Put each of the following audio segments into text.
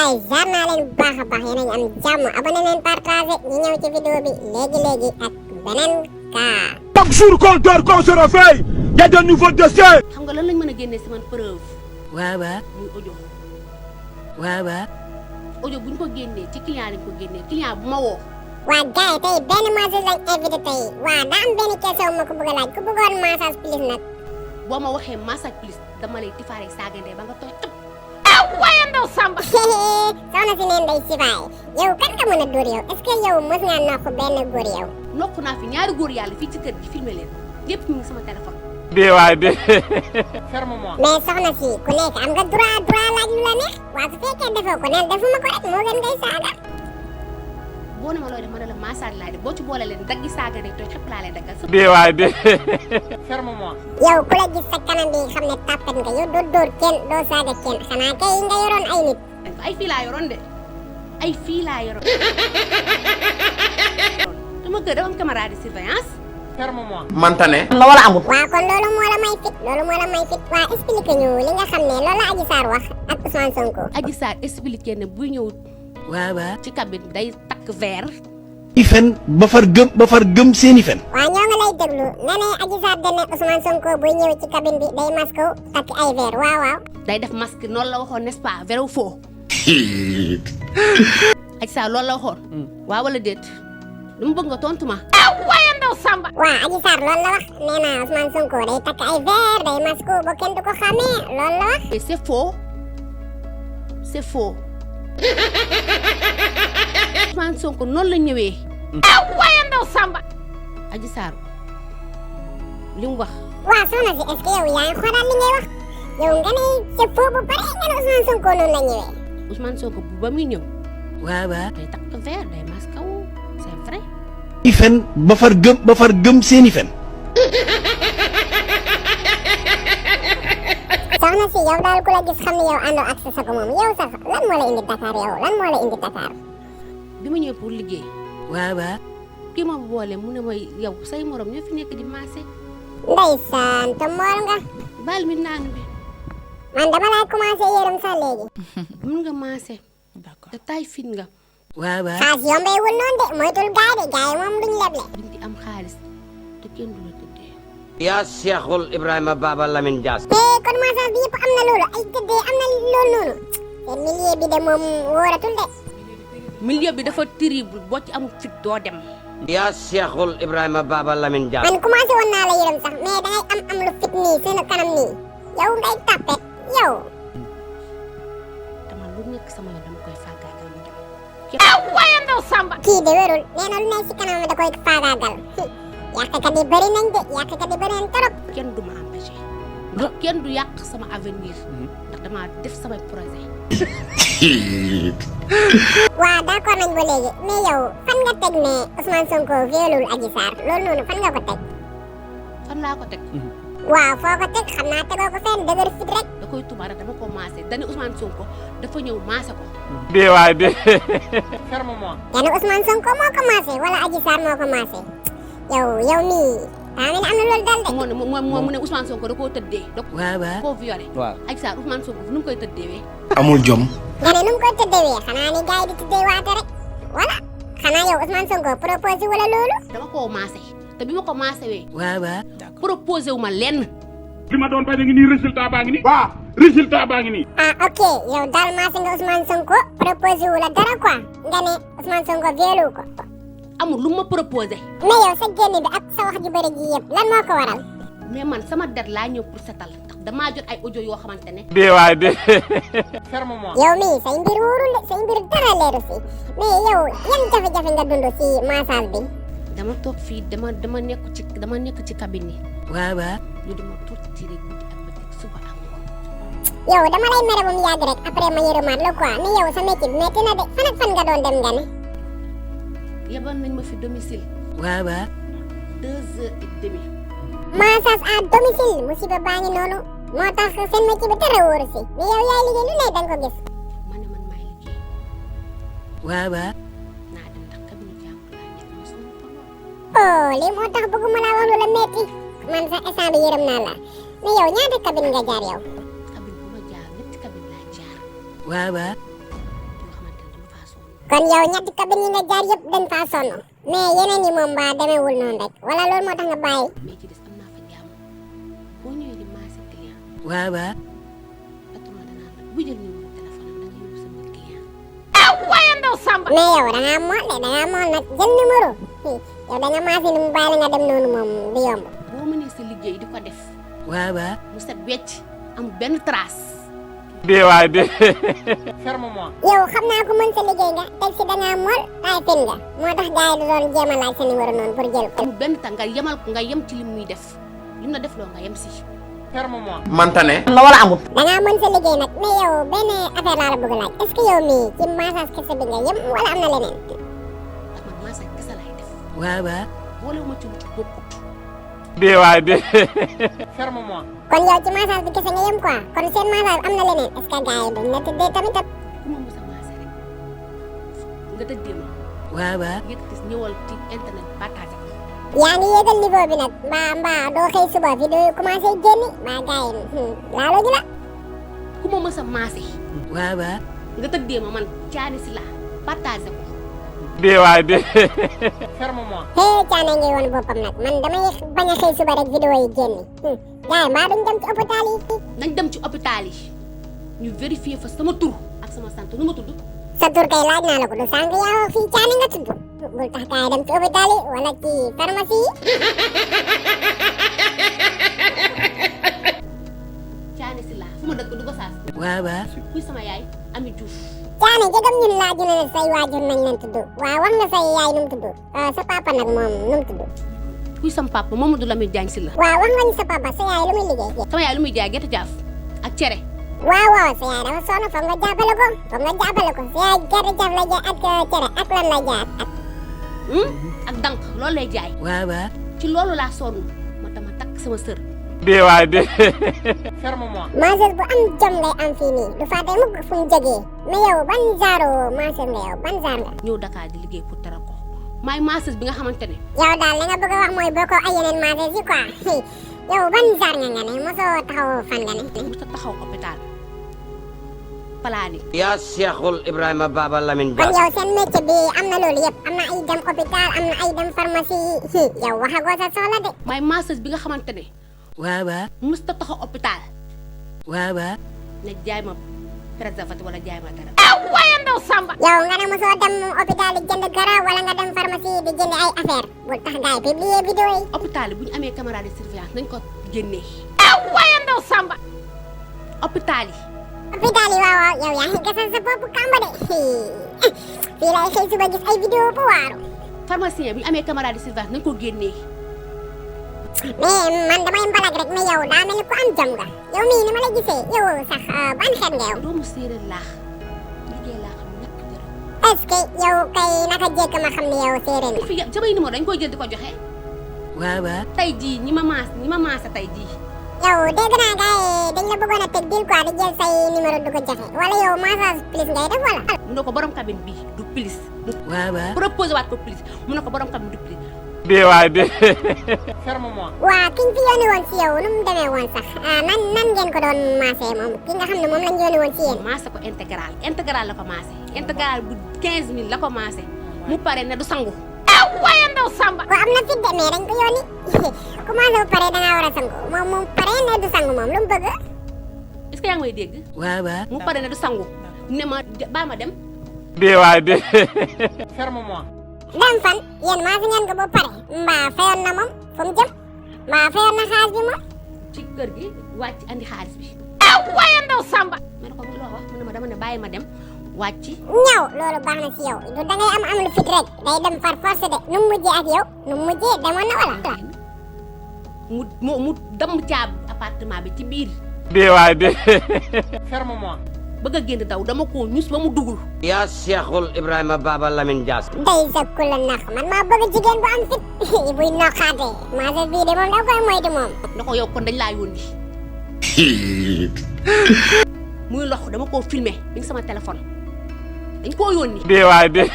gars yi jaar naa leen bu baax a baax yéen a ngi am jàmm abonné leen partagé ñu ñëw ci vidéo bi léegi ak beneen cas. Chaque jour qu'on dort qu'on se réveille y a de nouveaux dossiers. xam nga lan lañ mën a génnee si man preuve. waaw muy audio. waaw audio bu ñu ko génnee ci client lañ ko génnee client bu ma woo. waa gars yi tey benn massage lañ invité tey waa daa am benn question ma ko bëgg a laaj ku bëggoon massage plus nag. boo ma waxee massage plus dama lay tifaaree saagandee ba nga tooy xëpp. waaye ndaw Samba. soxna si neen day sifaay yow kan nga mën a dóor yow est-ce que yow mos ngaa nokk benn góor yow. nokk naa fi ñaari góor yàlla fii ci kër gi filmé leen yépp ñu ngi sama téléphone. dee waay dee. mais soxna si ku nekk am nga droit laaj lu la neex waa su fekkee defoo ko neen defuma ko rek moo gën ngay saaga. boo ne ma looy def ma ne la massage laay def boo ci boole leen daggi saagandee tooy xëpp laa lay daggal. dee waay dee. yow ku la gis sa kanam bi xam ne tàppet nga yow doo dóor kenn doo saaga kenn xanaa kay nga yoroon ay nit. ay fii laa yoroon de ay fii laa yoroon. dama kër dafa am caméra de surveillance. manta ne. waa kon loolu moo la may fit waa expliqué ñu li nga xam ne loolu la Adji Sarr wax ak Ousmane Sonko. Adji Sarr expliqué ne buy ñëw waaw ci cabine day takk verre. i fen ba far gëm seeni fen. waa ñoo ngi lay déglu nee nañ Adji Sarr dana Ousmane Sonko buy ñëw ci cabine bi day masque takk ay verre waaw. day def masque noonu la waxoon n'est-ce pas vrai ou faux. Adji Sarr loolu la waxoon. waaw wala déet. lu mu bëgg nga tontu ma. waaye ndaw Samba. waa Adji Sarr loolu la wax nee na Ousmane Sonko day takk ay verre day masque ba kenn du ko xamee loolu la wax. et c'est faux c'est faux. Ousmane Sonko noonu la ñëwee. waaye ndaw Samba. Adji Sarr li mu wax. waa soxna si est-ce que yow yaa ngi xoolal li ngay wax yow nga ne c'est faux ba pare nga ne Ousmane Sonko noonu la ñëwee. Ousmane Sonko ba muy ñëw. waaw day takk verre day masque wu c'est vrai. i fen ba far gëm seeni fen. soxna si yow daal ku la gis xam ne yow àndoo ak sa sago moom yow sax lan moo la indi Dakar yow lan moo la indi Dakar. bi ma ñëwee pour liggéey. waaw kii ma boole mu ne ma yow say morom ñoo fi nekk di maase. ndeysaan te mool nga. baal mi naan bi. man dama lay commencé yërëm sax léegi. mun nga maase. d'accord te taay fin nga. waaw xaas yombeewul noonu de moytul gaay de gaay moom duñ leble. duñ di am xaalis te kenn du la tëddee. yaa Cheikhul Ibrahima Baba Lamine Dias. kon massage bi yëpp am na loolu ay tëddee am na loolu noonu. seen milieu bi de moom wóoratul de. milieu bi dafa terrible boo ci amul fit doo dem. yaa Cheikhul Ibrahima Baba Lamine Dias. man commencé woon naa la yërëm sax mais dangay am lu fit nii seen kanam nii yow ngay tàppet yow. dama lu nekk sama yoon dama koy faagaagal mu dem. waaye ndaw Samba. kii de wérul nee na lu nekk si kanam da koy faagaagal. yàqkat yi bëri nañ de yàqkat yi bëri nañ trop. kenn du ma empêché. ndax kenn du yàq sama avenir. ndax damaa def samay projet. waaw d'accord nañ ba léegi mais yow fan nga teg ne Ousmane Sonko violul Adji Sarr loolu noonu fan nga ko teg. fan laa ko teg. waaw foo ko teg xam naa tegoo ko fenn dëgër fit rek. da koy tubaab dama ko maase dani Ousmane Sonko dafa ñëw maase ko. dee waay dee. yéen Ousmane Sonko moo ko maase wala Adji Sarr moo ko maase. yow mii daa mel ni am na loolu dal de. mu ne Ousmane Sonko da koo tëddee. waaw da koo violé. waaw Adji Sarr Ousmane Sonko nu mu koy tëddeewee. amul jom. nga ne nu mu koy tëddewee xanaa ni gars yi di tëddee waate rek wala xanaa yow Ousmane Sonko proposé wala loolu. dama koo maase te bi ma ko maase wee. waaw proposé wu ma lenn. li ma doon bañ a ngi nii résultat baa ngi nii. waaw résultat baa ngi nii. ah ok yow daal maase nga Ousmane Sonko proposé wu la dara quoi nga ne Ousmane Sonko violé ko. amul lu ma proposé. mais yow sa génn bi ak sa wax ju bëri ji yëpp lan moo ko waral. mais man sama der laa ñëw pour setal ndax damaa jot ay audio yoo xamante ne. dee waay dee. yow mii say mbir wóorul de say mbir dara leeru si mais yow yan jafe-jafe nga dund si massage bi. dama toog fii dama nekk ci cabine yi. waaw ñu dama torturé guddi ak bëccëg suba ak ngoon. yow dama lay mere ba mu yàgg rek après ma yërëmaat la quoi mais yow sa métier bi métti na de fan ak fan nga doon dem nga ne. yebal nañ ma fi domicile. waaw 2 heures et demie. massage à domicile musiba baa ngi noonu moo tax seen métier bi dara wóoru si mais yow yaay liggéey lu ne danga ko gis. ma ne man maay liggéey. waaw naa dem ndax cabine jàmbur laa nekk ma sama tool. oh lii moo tax bëgguma laa wax lu la métti man sax instant bi yërëm naa la mais yow ñaata cabine nga jaar yow. cabine bu ma jaar ñetti cabine laa jaar. waaw kon yow ñetti cabine yi nga jaar yëpp dañ faa sonn mais yeneen yi moom mbaa demeewul noonu rek wala loolu moo tax nga bàyyi. mais ci des am naa fa jàmm boo ñëwee di maase client waaw waaw patron danaa la bu jël numéro téléphone am da nga yóbbu sama client. waaye ndaw Samba. mais yow da ngaa mool nag jël numéro yow da nga maase ni mu bàyyi la nga dem noonu moom du yomb. boo mënee sa liggéey di ko def waaw waaw mu set wecc amul benn trace. dee waay dee. ferme-moi. yow xam naa ko mën sa liggéey nga teg si da ngaa mool waaye fen nga moo tax gars yi di doon jéem a laaj sa numéro noonu pour jël ko. amul benn temps nga yemal ko nga yem ci lim muy def lim la def loo nga yem si. ferme-moi. mantane da ngaa mën sa liggéey nag mais yow benn affaire laa la bëgg laaj est-ce que yow mii ci massage kese bi nga yem wala am na leneen. ndax man massage kese laay def waaw waaw boolewuma ci lu ci bokkut. dee waay dee. ferme-moi. kon yow ci massage bi kese nga yem quoi kon seen massage am na leneen est-ce que gars yi duñ la tëddee tamit ku ma mos a maase rek nga tëddee ma waaw waaw yëkkati ñëwal ci internet partage ko. yaa ngi yéegal niveau bi nag mbaa doo xëy suba vidéo yi commencé génni mbaa gars yi laaloo ji la. ku ma mos a maase waaw waaw nga tëddee ma man caani si la partage ko. dee waay dee. ferme-moi. hee caane ngay woon boppam nag man damay bañ a xëy suba rek vidéo yi génni gars yi mbaa duñ dem ci hôpital yi. nañ dem ci hôpital yi ñu vérifier fa sama tur ak sama sant nu ma tudd. sa tur kay laaj naa la ko du sànq yaa fii caane nga tudd bul tax gars yi dem ci hôpital yi wala ci pharmacie yi. caani si la fu ma dëkk du ko saas. waaw waaw kuy sama yaay Ami Diouf. caane jegam ñun laaju na ne say waajur nañ leen tudd waaw wax nga say yaay nu mu tudd sa papa nag moom nu mu tudd. kuy sama papa Mamadou Lamine Diagne si la. waaw wax nga ñu sa papa sa yaay lu muy liggéey. sama yaay lu muy jaay gerte jaaf ak cere. waaw sa yaay dafa sonn foog nga jàppale ko sa yaay gerte jaaf la jaay ak cere ak lan la jaay ak. ak dank loolu lay jaay. waaw waaw ci loolu laa sonn ma dama takk sama sër. dee waay dee. ferme-moi. masseuse bu am jom ngay am fii nii du fàtte mukk fu mu jógee mais yow ban genre masseuse nga yow ban genre nga. ñëw Dakar di liggéey pour teral ko maay masseuse bi nga xamante ne. yow daal li nga bëgg a wax mooy boo ko ay yeneen masseuse yi quoi yow ban genre nga ne mosoo taxaw fan nga ne. mosut a taxaw hôpital palaani. yaa Cheikhul Ibrahima Baba Lamine kon Dias yow seen métier bi am na loolu yëpp am na ay dem hôpital am na ay dem pharmacie yow waxagoo sa soxla de. maay masseuse bi nga xamante ne waaw waaw mosut a taxaw hôpital waaw waaw ne jaay ma préservatif wala jaay ma dara. waaye ndaw Samba. yow nga ne mosoo dem hôpital di jënd garab wala nga dem pharmacie di jënd ay affaire bul tax gars yi publier vidéo yi. hôpital yi bu ñu amee caméra de surveillance nañ ko génnee. waaye ndaw Samba. hôpital yi. hôpital yi waaw yow yaa ngi gasal sa bopp kàmba de fii lay xëy suba gis ay vidéo bu waaru. pharmacien bu ñu amee caméra de surveillance nañ ko génnee. mais man damay mbalag rek mais yow daa mel ni ku am jom nga yow mii ni ma la gisee yow sax ban xeet nga yow. doomu séeréer laax liggéey laa xam ñàkk dërëm. est-ce que yow kay naka jekk ma xam ne yow séeréer nga. fi samay numéro dañ koy jël di ko joxe. waaw waaw tey jii ñi ma maasa tey jii. yow dégg naa gars yi dañ la bëggoon a teg dil quoi di jël say numéro du ko joxe wala yow massage plus ngay def wala. mu ne ko borom cabine bi du plus. waaw waaw proposé waat ko plus mu ne ko borom cabine du plus. dee waay dee. ferme-moi. waa ki ñu fi yónni woon si yow nu mu demee woon sax nan ngeen ko doon maasee moom ki nga xam ne moom lañ yónni woon si yéen. maase ko intégral la ko maase intégral bu 15000 la ko maase mu pare ne du sangu. waaye ndaw Samba. ko am na fit de mais dañ ko yónni commencé bu pare da ngaa war a sangu moom pare ne du sangu moom lu mu bëgg. est-ce que yaa ngi may dégg. waaw waaw mu pare ne du sangu ne ma baa ma dem. dee waay dee. ferme-moi. dem fan yéen maase ngeen ko ba pare mbaa fayoon na moom fu mu jëm mbaa fayoon na xaalis bi moom. ci kër gi wàcc andi xaalis bi. waaye ndaw Samba. ma ne ko loo wax mu ne ma dama ne bàyyi ma dem wàcc. ñaw loolu baax na si yow du dangay am lu fit rek day dem par force de nu mu mujjee ak yow nu mu mujjee demoon na wala. mu damm caab appartement bi ci biir. dee waay dee. ferme-moi. bëgg a génn daw dama ko ñus ba mu dugul. yaa Cheikhul Ibrahima Baba Lamine Dias day sa kula nax man maa bëgg jigéen bu am fit buy noqaate maase bii de moom da koy moytu moom. na ko yow kon dañ laa yónni. muy lox dama koo filmé mi ngi sama téléphone dañ koo yónni. dee waay dee.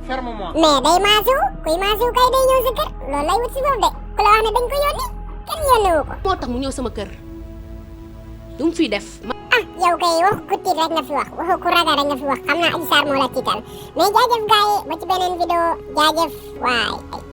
ferme-moi. mais day maasu kuy maasu kay day ñëw sa kër loolu lay wut si foofu de ku la wax ne dañ ko yónni kenn yónni wu ko. moo tax mu ñëw sama kër du mu fiy def. ah yow kay wax ku tiit rek nga fi wax waxu ku ragal rek nga fi wax xam naa Adji Sarr moo la tiital mais jaajëf gars yi ba ci beneen vidéo jaajëf waay